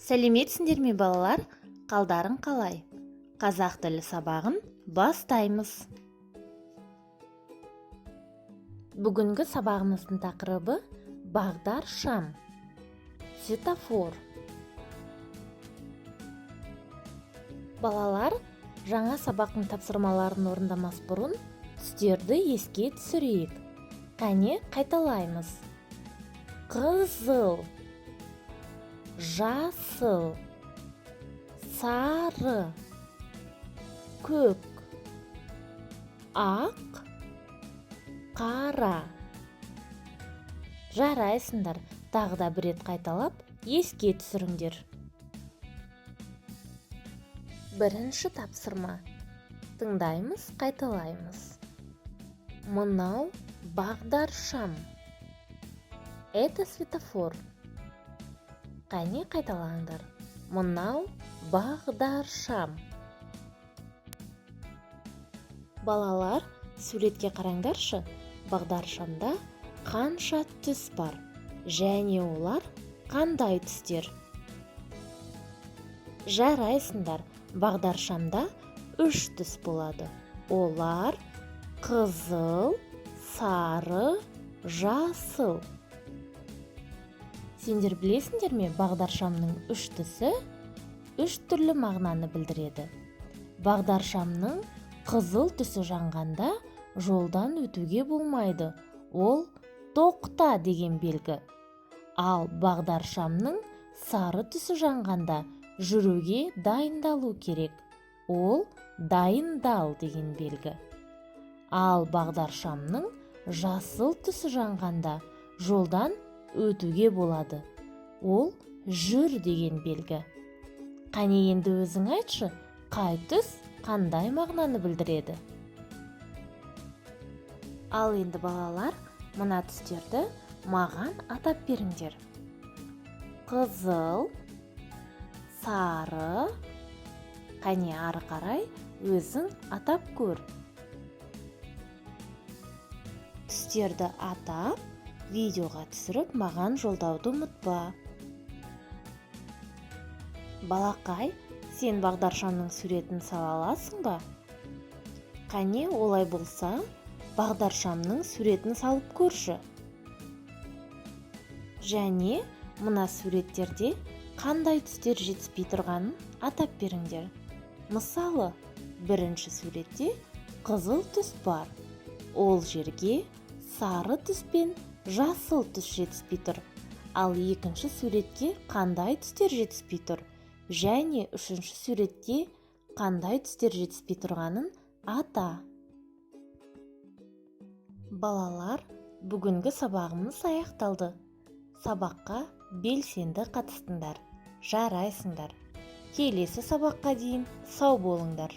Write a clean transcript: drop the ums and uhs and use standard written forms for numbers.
Сәлеметсіңдер ме, балалар? Қалдарың қалай? Қазақ тілі сабағын бастаймыз. Бүгінгі сабағымыздың тақырыбы бағдаршам, светофор. Балалар, жаңа сабақтың тапсырмаларын орындамас бұрын түстерді еске түсірейік. Қане, қайталаймыз. Қызыл, жасыл, сары, көк, ақ, қара. Жарайсыңдар, тағы да бір рет қайталап, еске түсіріңдер. Бірінші тапсырма. Тыңдаймыз, қайталаймыз. Мынау бағдаршам. Это светофор. Қане, қайталаңдар. Мынау бағдаршам. Балалар, суретке қараңдаршы. Бағдаршамда қанша түс бар және олар қандай түстер? Жарайсыңдар, бағдаршамда үш түс болады. Олар қызыл, сары, жасыл. Сендер білесіңдер ме, бағдаршамның үш түсі үш түрлі мағынаны білдіреді. Бағдаршамның қызыл түсі жанғанда жолдан өтуге болмайды. Ол тоқта деген белгі. Ал бағдаршамның сары түсі жанғанда жүруге дайындалу керек. Ол дайындал деген белгі. Ал бағдаршамның жасыл түсі жанғанда жолдан өтуге болады. Ол жүр деген белгі. Қане, енді өзің айтшы, қай түс қандай мағынаны білдіреді? Ал енді, балалар, мына түстерді маған атап беріңдер. Қызыл, сары, қане, ары қарай өзің атап көр. Түстерді атап, видеоға түсіріп, маған жолдауды ұмытпа. Балақай, сен бағдаршамның суретін сала аласың ба? Қане, олай болса, бағдаршамның суретін салып көрші. Және мына суреттерде қандай түстер жетіспей тұрғанын атап беріңдер. Мысалы, бірінші суретте қызыл түс бар. Ол жерге сары түс пен жасыл түс жетіспей тұр. Ал екінші суретке қандай түстер жетіспей тұр? Және үшінші суретке қандай түстер жетіспей тұрғанын ата. Балалар, бүгінгі сабағымыз аяқталды. Сабаққа белсенді қатыстыңдар. Жарайсыңдар. Келесі сабаққа дейін сау болыңдар.